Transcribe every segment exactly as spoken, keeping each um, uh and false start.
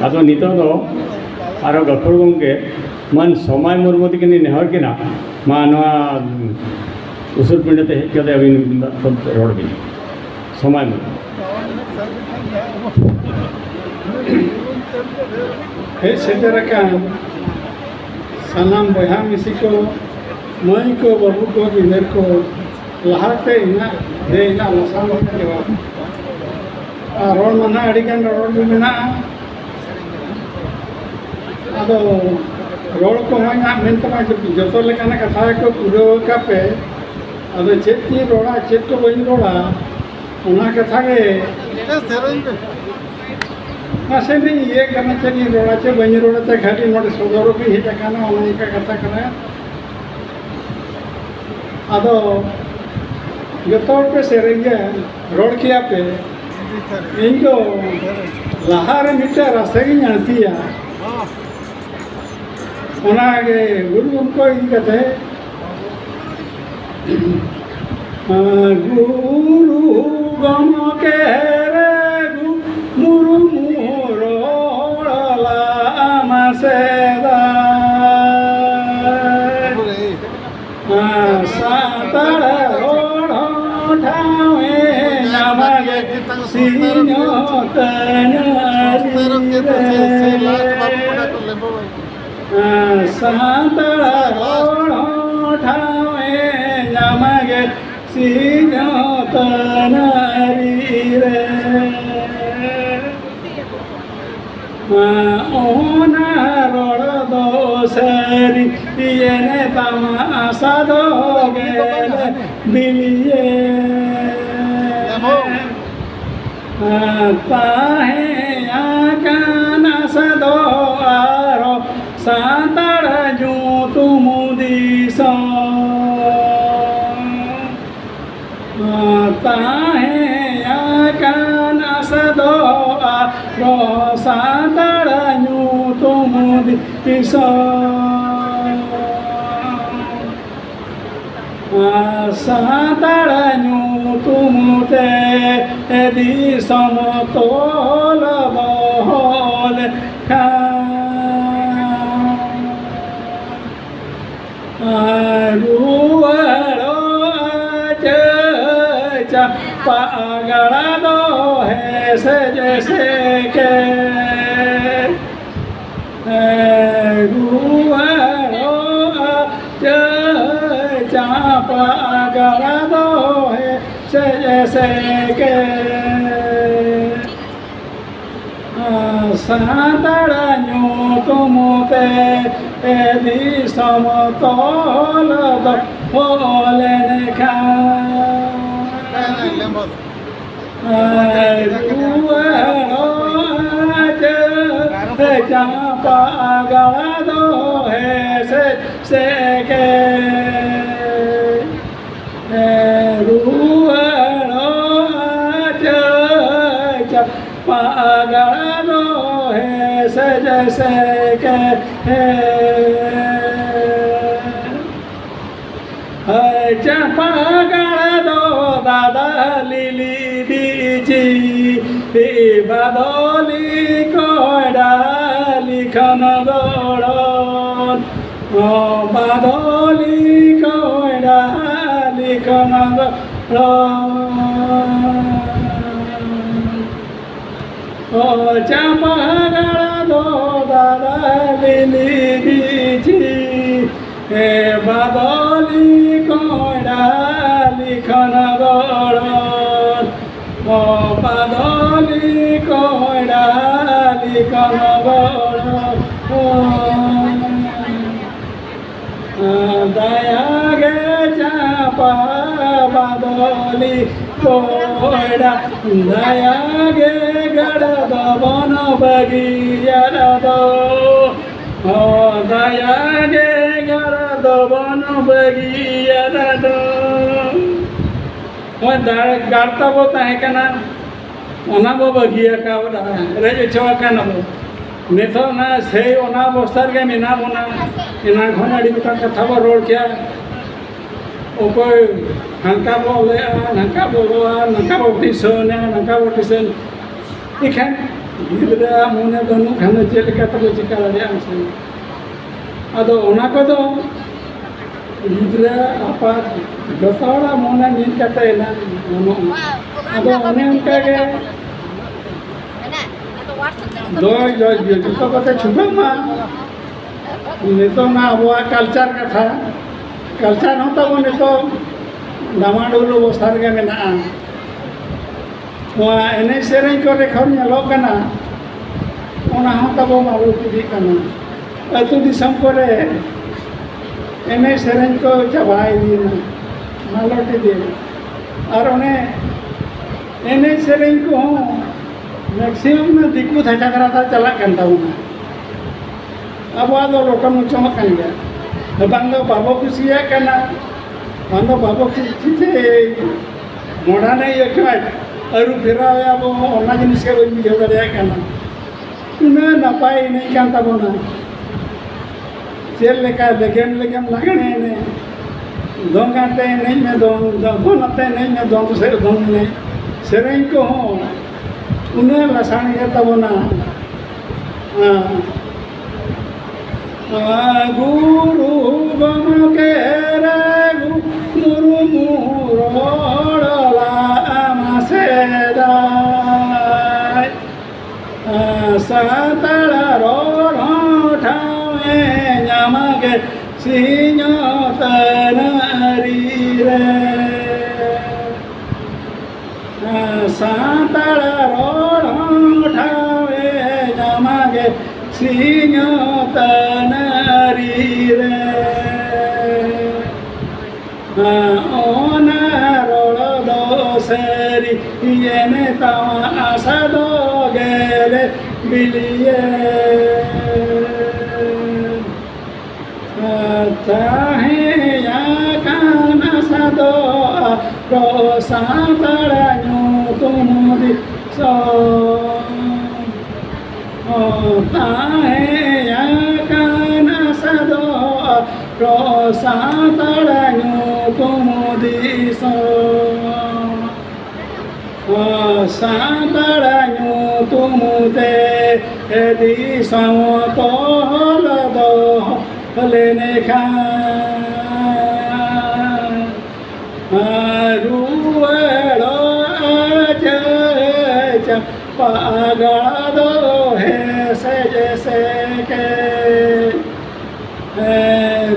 ᱟᱫᱚ ᱱᱤᱛᱚᱜ ᱫᱚ ᱟᱨᱚ ᱜᱟᱹᱠᱷᱩᱲ ᱜᱚᱢᱠᱮ ᱢᱟᱱ ᱥᱚᱢᱟᱭ ᱢᱩᱨᱢᱩ ᱛᱟᱹᱠᱤᱱ ᱱᱮᱦᱚᱨ ᱠᱤᱱᱟ, ᱢᱟ ᱱᱚᱣᱟ ᱩᱥᱩᱞ ᱯᱤᱸᱰᱟᱹ ᱛᱮ ᱦᱮᱡ ᱠᱟᱛᱮ ᱟᱹᱵᱤᱱ ᱨᱚᱲ ᱵᱤᱱ᱾ ᱥᱚᱢᱟᱭ ᱢᱩᱨᱢᱩ᱾ ᱦᱮᱡ ᱥᱮᱴᱮᱨ ᱟᱠᱟᱱ ᱥᱟᱱᱟᱢ ᱵᱚᱭᱦᱟ ᱢᱤᱥᱤ ᱠᱚ, ᱢᱟᱹᱭ ᱠᱚ, ᱵᱟᱹᱵᱩ ᱠᱚ, ᱜᱤᱫᱟᱹᱨ ᱠᱚ, ᱞᱟᱦᱟᱛᱮ ᱤᱧᱟᱹᱜ ᱫᱮ ᱤᱧᱟᱹᱜ ᱞᱟᱥᱟᱱ ᱡᱚᱦᱟᱨ᱾ ᱟᱨ ᱨᱚᱲ ᱢᱟ ᱱᱟᱦᱟᱜ ᱟᱹᱰᱤ ᱜᱟᱱ ᱨᱚᱲ ᱜᱮ ᱢᱮᱱᱟᱜᱼᱟ᱾ ᱟᱫᱚ ᱨᱚᱲ ᱠᱚᱦᱚᱸ ᱤᱧᱟᱹᱜ ᱢᱮᱱ ᱛᱮᱢᱟ ᱡᱚᱛᱚ ᱞᱮᱠᱟᱱᱟᱜ ᱠᱟᱛᱷᱟ ᱜᱮᱠᱚ ᱯᱩᱨᱟᱹᱣ ᱟᱠᱟᱫ ᱯᱮ᱾ ᱟᱫᱚ ᱪᱮᱫ ᱠᱚᱧ ᱨᱚᱲᱟ, ᱪᱮᱫ ᱠᱚ ᱵᱟᱹᱧ ᱨᱚᱲᱟ, ᱚᱱᱟ ᱠᱟᱛᱷᱟ ᱜᱮ ᱥᱮᱨᱮᱧ ᱯᱮ᱾ ᱱᱟᱥᱮ ᱫᱚᱧ ᱤᱭᱟᱹ ᱠᱟᱱᱟ, ᱪᱮᱫ ᱤᱧ ᱨᱚᱲᱟ ᱪᱮ ᱵᱟᱹᱧ ᱨᱚᱲᱟ ᱪᱮ, ᱠᱷᱟᱹᱞᱤ ᱱᱚᱰᱮ ᱥᱚᱫᱚᱨᱚᱜ ᱤᱧ ᱦᱮᱡ ᱟᱠᱟᱱᱟ, ᱚᱱᱮ ᱚᱱᱠᱟ ᱠᱟᱛᱷᱟ ᱠᱟᱱᱟ᱾ ᱟᱫᱚ ᱡᱚᱛᱚ ᱦᱚᱲ ᱯᱮ ᱥᱮᱨᱮᱧ ᱜᱮ, ᱨᱚᱲ ᱠᱮᱭᱟ ᱯᱮ᱾ ᱤᱧ ᱫᱚ ᱞᱟᱦᱟᱨᱮ ᱢᱤᱫᱴᱟᱝ ᱨᱟᱥᱛᱟ ᱜᱤᱧ ᱟᱹᱲᱛᱤᱭᱟ, ᱚᱱᱟᱜᱮ ᱜᱩᱨᱩ ᱜᱚᱢᱠᱮ ᱤᱫᱤ ᱠᱟᱛᱮ᱾ ᱜᱩᱨᱩ ᱜᱚᱢᱠᱮ ᱨᱮ ᱜᱩ-, ᱢᱩᱨᱢᱩ ᱨᱚᱲ ᱞᱟᱢ ᱥᱮᱫᱟᱭ᱾ ᱥᱟᱱᱛᱟᱲ ᱨᱚᱲ ᱦᱚᱸ ᱴᱷᱟᱶ ᱮ ᱧᱟᱢ ᱜᱮ ᱥᱤᱧᱚᱛ ᱱᱟᱹᱨᱤ ᱨᱮ᱾ ᱥᱟᱱᱛᱟᱲ ᱨᱚᱲ ᱦᱚᱸ ᱴᱷᱟᱶ ᱮ ᱧᱟᱢ ᱜᱮ ᱥᱤᱧᱚᱛ ᱱᱟᱹᱨᱤ ᱨᱮ᱾ ᱚᱱᱟ ᱨᱚᱲ ᱫᱚ ᱥᱟᱹᱨᱤ ᱮᱱ ᱛᱟᱢᱟ, ᱟᱥᱟ ᱫᱚ ᱜᱮᱞᱮ ᱵᱤᱞᱤᱭᱮ᱾ ᱛᱟᱦᱮᱸ ᱟᱠᱟᱱ ᱟᱥᱟ ᱫᱚ ᱟᱨᱚ ᱥᱟᱱᱛᱟᱲ ᱧᱩᱛᱩᱢ ᱫᱤᱥᱚᱢ᱾ ᱛᱟᱦᱮᱸ ᱟᱠᱟᱱ ᱟᱥᱟ ᱫᱚ ᱟᱨᱚ ᱥᱟᱱᱛᱟᱲ ᱧᱩᱛᱩᱢ ᱫᱤᱥᱚᱢ᱾ ᱥᱟᱱᱛᱟᱲ ᱧᱩᱛᱩᱢ ᱛᱮ ᱫᱤᱥᱚᱢ ᱛᱚᱞ ᱫᱚᱦᱚ ᱠᱷᱟᱱ᱾ ᱨᱩᱣᱟᱹᱲᱚᱜᱼᱟ ᱪᱟᱹᱭ ᱪᱟᱢᱯᱟ ᱜᱟᱲ ᱫᱚ ᱦᱮᱸᱥᱮᱡ ᱮᱥᱮᱜᱮ᱾ ᱨᱩᱣᱟᱹᱲᱚᱜᱼᱟ ᱪᱟᱹᱭ ᱪᱟᱢᱯᱟ ᱜᱟᱲ ᱫᱚ ᱦᱮᱸᱥᱮᱡ ᱮᱥᱮᱜᱮ᱾ ᱥᱟᱱᱛᱟᱲ ᱧᱩᱛᱩᱢ ᱛᱮ ᱫᱤᱥᱚᱢ ᱛᱚᱞ ᱫᱚᱦᱚ ᱞᱮᱱᱠᱷᱟᱱ᱾ ᱨᱩᱣᱟᱹᱲᱚᱜᱼᱟ ᱪᱟᱢᱯᱟ ᱜᱟᱲ ᱫᱚ ᱦᱮᱸᱥᱮᱡ ᱮᱥᱮᱜᱮ᱾ ᱨᱩᱣᱟᱹᱲᱚᱜᱼᱟ ᱪᱟᱹᱭ ᱪᱟᱢᱯᱟ ᱜᱟᱲ ᱫᱚ ᱦᱮᱸᱥᱮᱡ ᱮᱥᱮᱜᱮ᱾ ᱦᱮᱸ, ᱪᱟᱢᱯᱟ ᱜᱟᱲ ᱫᱚ ᱫᱟᱫᱟ ᱞᱤᱞᱤ ᱵᱤᱡᱤ ᱵᱟᱫᱚᱞᱤ ᱠᱚᱭᱰᱟ ᱞᱤᱠᱷᱚᱱ ᱜᱚᱲᱚᱱ᱾ ᱵᱟᱫᱚᱞᱤ ᱠᱚᱭᱰᱟ ᱞᱤᱠᱷᱚᱱ ᱜᱚᱲᱚᱱ᱾ ᱚ ᱪᱟᱢᱯᱟ ᱜᱟᱲ ᱫᱚ ᱫᱟᱫᱟ ᱞᱤᱞᱤ ᱵᱤᱡᱤ, ᱮ ᱵᱟᱫᱚᱞᱤ ᱠᱚᱭᱰᱟ ᱞᱤᱠᱷᱚᱱ ᱜᱚᱲᱚᱱ᱾ ᱚ ᱵᱟᱫᱚᱞᱤ ᱠᱚᱭᱰᱟ ᱞᱤᱠᱷᱚᱱ ᱜᱚᱲᱚᱱ᱾ ᱫᱟᱭᱟ ᱜᱮ ᱪᱟᱢᱯᱟ ᱵᱟᱫᱚᱞᱤ ᱠᱚᱭᱰᱟ, ᱫᱟᱭᱟ ᱜᱮ ᱜᱟᱲ ᱫᱚᱵᱚᱱ ᱵᱟᱹᱜᱤᱭᱟᱫ ᱫᱚ᱾ ᱦᱚᱸ, ᱫᱟᱭᱟ ᱜᱮ ᱜᱟᱲ ᱫᱚᱵᱚᱱ ᱵᱟᱹᱜᱤᱭᱟᱫ ᱫᱚ᱾ ᱱᱚᱜᱼᱚᱭ ᱫᱟᱲᱮ ᱜᱟᱲ ᱛᱟᱵᱚ ᱛᱟᱦᱮᱸ ᱠᱟᱱᱟ, ᱚᱱᱟ ᱵᱚ ᱵᱟᱹᱜᱤ ᱟᱠᱟᱣᱫᱟ, ᱨᱮᱡ ᱦᱚᱪᱚ ᱟᱠᱟᱱᱟ ᱵᱚ᱾ ᱱᱤᱛᱚᱜ ᱚᱱᱟ ᱥᱮᱭ ᱚᱱᱟ ᱚᱵᱚᱥᱛᱷᱟ ᱨᱮᱜᱮ ᱢᱮᱱᱟᱜ ᱵᱚᱱᱟ᱾ ᱮᱱᱟᱝ ᱠᱷᱚᱱ ᱟᱹᱰᱤ ᱜᱚᱴᱟᱝ ᱠᱟᱛᱷᱟ ᱵᱚ ᱨᱚᱲ ᱠᱮᱜᱼᱟ᱾ ᱚᱠᱚᱭ ᱦᱟᱱᱠᱟ ᱵᱚ ᱚᱞᱮᱜᱼᱟ, ᱱᱟᱝᱠᱟ ᱵᱚ ᱚᱞᱚᱜᱼᱟ, ᱱᱟᱝᱠᱟ ᱵᱚ ᱴᱤᱥᱚᱱᱟ, ᱱᱟᱝᱠᱟ ᱵᱚ ᱴᱤᱥᱚᱱ᱾ ᱤᱠᱷᱟᱹᱱ ᱜᱤᱫᱽᱨᱟᱹ ᱢᱚᱱᱮ ᱵᱟᱹᱱᱩᱜ ᱠᱷᱟᱱ ᱫᱚ ᱪᱮᱫ ᱞᱮᱠᱟ ᱛᱮᱠᱚ ᱪᱤᱠᱟ ᱫᱟᱲᱮᱭᱟᱜᱼᱟ ᱢᱟᱥᱮ? ᱟᱫᱚ ᱚᱱᱟ ᱠᱚᱫᱚ ᱜᱤᱫᱽᱨᱟᱹ ᱟᱯᱟᱛ ᱡᱚᱛᱚ ᱦᱚᱲᱟᱜ ᱢᱚᱱᱮ ᱢᱤᱫ ᱠᱟᱛᱮ ᱮᱱᱟᱝ ᱜᱟᱱᱚᱜᱼᱟ᱾ ᱟᱫᱚ ᱚᱱᱮ ᱚᱱᱠᱟ ᱜᱮ ᱫᱚᱭ ᱡᱚᱭ ᱡᱚᱭ ᱡᱚᱛᱚ ᱠᱚᱛᱮ ᱪᱷᱩᱴᱟᱹᱣ ᱢᱟ᱾ ᱱᱤᱛᱚᱜ ᱢᱟ ᱟᱵᱚᱣᱟᱜ ᱠᱟᱞᱪᱟᱨ ᱠᱟᱛᱷᱟ, ᱠᱟᱞᱪᱟᱨ ᱦᱚᱸ ᱛᱟᱵᱚ ᱱᱤᱛᱚᱜ ᱰᱟᱢᱟᱰᱳᱞ ᱚᱵᱚᱥᱛᱷᱟ ᱨᱮᱜᱮ ᱢᱮᱱᱟᱜᱼᱟ᱾ ᱱᱚᱣᱟ ᱮᱱᱮᱡ ᱥᱮᱨᱮᱧ ᱠᱚᱨᱮ ᱠᱷᱚᱱ ᱧᱮᱞᱚᱜ ᱠᱟᱱᱟ, ᱚᱱᱟ ᱦᱚᱸ ᱛᱟᱵᱚ ᱢᱟᱞᱚᱴ ᱤᱫᱤᱜ ᱠᱟᱱᱟ᱾ ᱟᱹᱛᱩ ᱫᱤᱥᱚᱢ ᱠᱚᱨᱮ ᱮᱱᱮᱡ ᱥᱮᱨᱮᱧ ᱠᱚ ᱪᱟᱵᱟ ᱤᱫᱤᱭᱮᱱᱟ, ᱢᱟᱞᱚᱴ ᱤᱫᱤᱭᱮᱱᱟ᱾ ᱟᱨ ᱚᱱᱮ ᱮᱱᱮᱡ ᱥᱮᱨᱮᱧ ᱠᱚᱦᱚᱸ ᱢᱮᱠᱥᱤᱢᱟᱢ ᱫᱤᱠᱩ ᱫᱷᱟᱪᱟ ᱫᱷᱟᱨᱟ ᱛᱮ ᱪᱟᱞᱟᱜ ᱠᱟᱱ ᱛᱟᱵᱚᱱᱟ᱾ ᱟᱵᱚᱣᱟᱜ ᱫᱚ ᱞᱚᱴᱚᱢ ᱢᱚᱪᱚᱢᱚᱜ ᱠᱟᱱ ᱜᱮᱭᱟ᱾ ᱵᱟᱝ ᱫᱚ ᱵᱟᱵᱚ ᱠᱩᱥᱤᱭᱟᱜ ᱠᱟᱱᱟ, ᱵᱟᱝ ᱫᱚ ᱵᱟᱵᱚ ᱠᱩᱥᱤᱭᱟᱜ, ᱢᱚᱰᱟᱨᱱ ᱤᱭᱟᱹ ᱠᱷᱚᱱ ᱟᱹᱨᱩ ᱯᱷᱮᱨᱟᱣ ᱮᱫᱟ ᱵᱚ, ᱚᱱᱟ ᱡᱤᱱᱤᱥ ᱜᱮ ᱵᱟᱹᱧ ᱵᱩᱡᱷᱟᱹᱣ ᱫᱟᱲᱮᱭᱟᱜ ᱠᱟᱱᱟ᱾ ᱩᱱᱟᱹᱜ ᱱᱟᱯᱟᱭ ᱮᱱᱮᱡ ᱠᱟᱱ ᱛᱟᱵᱚᱱᱟ᱾ ᱪᱮᱫ ᱞᱮᱠᱟ ᱞᱮᱜᱮᱢ ᱞᱮᱜᱮᱢ ᱞᱟᱜᱽᱬᱮ ᱮᱱᱮᱡ, ᱫᱚᱝ ᱟᱛᱮ ᱮᱱᱮᱡ ᱢᱮ ᱫᱚᱝ, ᱫᱚᱝ ᱟᱛᱮ ᱮᱱᱮᱡ ᱢᱮ ᱫᱚᱝ ᱥᱮ ᱫᱚᱝ ᱮᱱᱮᱡ, ᱥᱮᱨᱮᱧ ᱠᱚᱦᱚᱸ ᱩᱱᱟᱹᱜ ᱞᱟᱥᱟᱬ ᱜᱮ ᱛᱟᱵᱚᱱᱟ᱾ ᱦᱮᱸ᱾ ᱜᱩᱨᱩ ᱜᱚᱢᱠᱮ ᱨᱟᱹᱜᱷᱩ ᱢᱩᱨᱢᱩ ᱨᱚᱲ ᱞᱟᱜ ᱢᱟ ᱥᱮᱫᱟᱭ᱾ ᱥᱟᱱᱛᱟᱲ ᱨᱚᱲ ᱦᱚᱸ ᱴᱷᱟᱶ ᱮ ᱧᱟᱢ ᱜᱮ ᱥᱤᱧᱚᱛ ᱱᱟᱹᱨᱤ ᱨᱮ᱾ ᱥᱟᱱᱛᱟᱲ ᱨᱚᱲ ᱦᱚᱸ ᱴᱷᱟᱶ ᱮ ᱧᱟᱢ ᱜᱮ ᱥᱤᱧᱚᱛ ᱱᱟᱹᱨᱤ ᱨᱮ᱾ ᱚᱱᱟ ᱨᱚᱲ ᱫᱚ ᱥᱟᱹᱨᱤ ᱮᱱ ᱛᱟᱢᱟ ᱟᱥᱟ ᱫᱚ ᱜᱮᱞᱮ ᱵᱤᱞᱤᱭᱮᱱ᱾ ᱛᱟᱦᱮᱸ ᱟᱠᱟᱱ ᱟᱥᱟ ᱫᱚ ᱟᱨᱚ ᱥᱟᱱᱛᱟᱲ ᱧᱩᱛᱩᱢ ᱫᱤᱥᱚᱢ᱾ ᱛᱟᱦᱮᱸ ᱟᱠᱟᱱ ᱟᱥᱟ ᱫᱚ ᱟᱨᱚ ᱥᱟᱱᱛᱟᱲ ᱧᱩᱛᱩᱢ ᱫᱤᱥᱚᱢ᱾ ᱥᱟᱱᱛᱟᱲ ᱧᱩᱛᱩᱢ ᱫᱤᱥᱚᱢ ᱛᱚᱞ ᱫᱚᱦᱚ ᱞᱮᱱᱠᱷᱟᱱ, ᱨᱩᱣᱟᱹᱲᱚᱜᱼᱟ ᱡᱮ ᱪᱟᱢᱯᱟ ᱜᱟᱲ ᱫᱚ ᱦᱮᱸᱥᱮ ᱡᱮᱥᱮ ᱜᱮ᱾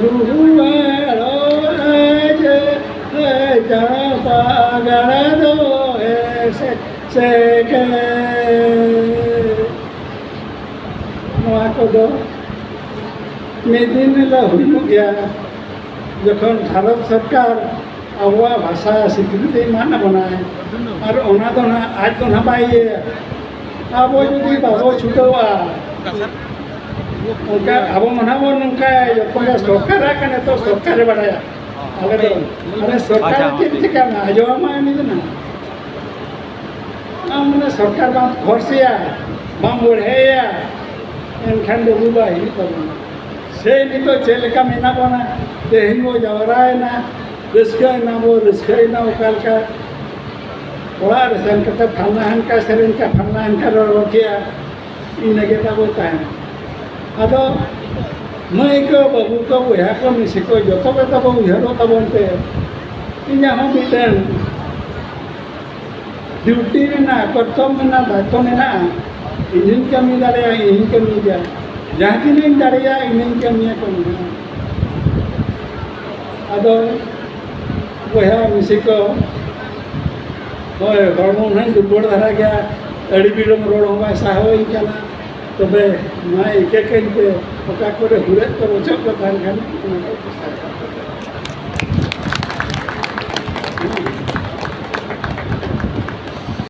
ᱨᱩᱣᱟᱹᱲᱚᱜᱼᱟ ᱡᱮ ᱪᱟᱢᱯᱟ ᱜᱟᱲ ᱫᱚ ᱦᱮᱸᱥᱮ ᱡᱮᱥᱮ ᱜᱮ᱾ ᱱᱚᱣᱟ ᱠᱚᱫᱚ ᱢᱤᱫ ᱫᱤᱱ ᱦᱤᱞᱳᱜ ᱦᱩᱭᱩᱜ ᱜᱮᱭᱟ, ᱡᱚᱠᱷᱚᱱ ᱵᱷᱟᱨᱚᱛ ᱥᱚᱨᱠᱟᱨ ᱟᱵᱚᱣᱟᱜ ᱵᱷᱟᱥᱟ ᱥᱤᱠᱨᱤᱛᱤ ᱮᱢᱟᱱ ᱟᱵᱚᱱᱟᱭ, ᱟᱨ ᱚᱱᱟ ᱫᱚ ᱱᱟᱦᱟᱜ ᱟᱡ ᱫᱚ ᱱᱟᱦᱟᱜ ᱵᱟᱭ ᱤᱭᱟᱹᱭᱟ᱾ ᱟᱵᱚ ᱡᱩᱫᱤ ᱵᱟᱵᱚ ᱪᱷᱩᱴᱟᱹᱣᱟ, ᱚᱱᱠᱟ ᱟᱵᱚ ᱢᱟ ᱱᱟᱦᱟᱜ ᱵᱚᱱ ᱱᱚᱝᱠᱟᱭᱟ, ᱡᱚᱛᱚ ᱜᱮ ᱥᱚᱨᱠᱟᱨᱟᱜ ᱠᱟᱱᱟ, ᱛᱚ ᱥᱚᱨᱠᱟᱨᱮ ᱵᱟᱲᱟᱭᱟ᱾ ᱟᱞᱮ ᱫᱚ ᱟᱞᱮ ᱥᱚᱨᱠᱟᱨ ᱟᱪᱪᱷᱟ᱾ ᱪᱮᱫ ᱪᱤᱠᱟᱹᱭᱟ, ᱟᱸᱡᱚᱢ ᱢᱟ ᱩᱱᱤ ᱫᱚ ᱱᱟᱦᱟᱜ᱾ ᱟᱢ ᱢᱟᱱᱮ ᱥᱚᱨᱠᱟᱨ ᱵᱟᱢ ᱯᱷᱳᱨᱥᱮᱭᱟ, ᱵᱟᱢ ᱵᱚᱲᱦᱮᱭᱟ, ᱮᱱᱠᱷᱟᱱ ᱫᱚ ᱵᱟᱭ ᱦᱩᱭᱩᱜ ᱛᱟᱵᱚᱱᱟ᱾ ᱥᱮ ᱱᱤᱛᱚᱜ ᱪᱮᱫ ᱞᱮᱠᱟ ᱢᱮᱱᱟᱜ ᱵᱚᱱᱟ, ᱛᱮᱦᱮᱧ ᱵᱚ ᱡᱟᱣᱨᱟᱭᱮᱱᱟ, ᱨᱟᱹᱥᱠᱟᱹᱭᱮᱱᱟ ᱵᱚ, ᱨᱟᱹᱥᱠᱟᱹᱭᱮᱱᱟ ᱚᱠᱟ ᱞᱮᱠᱟ, ᱚᱲᱟᱜ ᱨᱮ ᱥᱮᱱ ᱠᱟᱛᱮ ᱯᱷᱟᱞᱱᱟ ᱦᱟᱱᱠᱟ ᱥᱮᱨᱮᱧ ᱠᱮᱜᱼᱟ, ᱯᱷᱟᱞᱱᱟ ᱦᱟᱱᱠᱟ ᱨᱚᱲ ᱠᱮᱜᱼᱟ, ᱤᱱᱟᱹ ᱜᱮ ᱛᱟᱵᱚ ᱛᱟᱦᱮᱱᱟ᱾ ᱟᱫᱚ ᱢᱟᱹᱭ ᱠᱚ, ᱵᱟᱹᱵᱩ ᱠᱚ, ᱵᱚᱭᱦᱟ ᱠᱚ, ᱢᱤᱥᱤ ᱠᱚ, ᱡᱚᱛᱚ ᱜᱮ ᱛᱟᱵᱚ ᱩᱭᱦᱟᱹᱨᱚᱜ ᱛᱟᱵᱚᱱ ᱛᱮ, ᱤᱧᱟᱹᱜ ᱦᱚᱸ ᱢᱤᱫᱴᱮᱱ ᱰᱤᱭᱩᱴᱤ ᱢᱮᱱᱟᱜᱼᱟ, ᱠᱚᱨᱛᱚᱵᱽ ᱢᱮᱱᱟᱜᱼᱟ, ᱫᱟᱭᱤᱛᱛᱚ ᱢᱮᱱᱟᱜᱼᱟ᱾ ᱤᱧᱤᱧ ᱠᱟᱹᱢᱤ ᱫᱟᱲᱮᱭᱟᱜᱼᱟ, ᱤᱧᱤᱧ ᱠᱟᱹᱢᱤ ᱜᱮᱭᱟ᱾ ᱡᱟᱦᱟᱸ ᱛᱤᱱᱟᱹᱜ ᱤᱧ ᱫᱟᱲᱮᱭᱟᱜᱼᱟ, ᱤᱧᱤᱧ ᱠᱟᱹᱢᱤᱭᱟ, ᱠᱟᱹᱢᱤᱭᱟ᱾ ᱟᱫᱚ ᱵᱚᱭᱦᱟ ᱢᱤᱥᱤ ᱠᱚ, ᱦᱳᱭ, ᱦᱚᱲᱢᱚ ᱦᱚᱸᱧ ᱫᱩᱨᱵᱚᱞ ᱫᱷᱟᱨᱟ ᱜᱮᱭᱟ, ᱟᱹᱰᱤ ᱵᱤᱞᱚᱢ ᱨᱚᱲ ᱦᱚᱸ ᱵᱟᱭ ᱥᱟᱦᱟᱣᱟᱹᱧ ᱠᱟᱱᱟ᱾ ᱛᱚᱵᱮ ᱱᱚᱣᱟ ᱤᱠᱟᱹ ᱠᱟᱹᱧ ᱯᱮ, ᱚᱠᱟ ᱠᱚᱨᱮ ᱦᱩᱲᱟᱹᱜ ᱠᱚ ᱨᱚᱪᱚᱜ ᱠᱚ ᱛᱟᱦᱮᱱ ᱠᱷᱟᱱ ᱚᱱᱟ ᱠᱚ ᱯᱚᱥᱟᱣ ᱠᱟᱜ ᱯᱮ᱾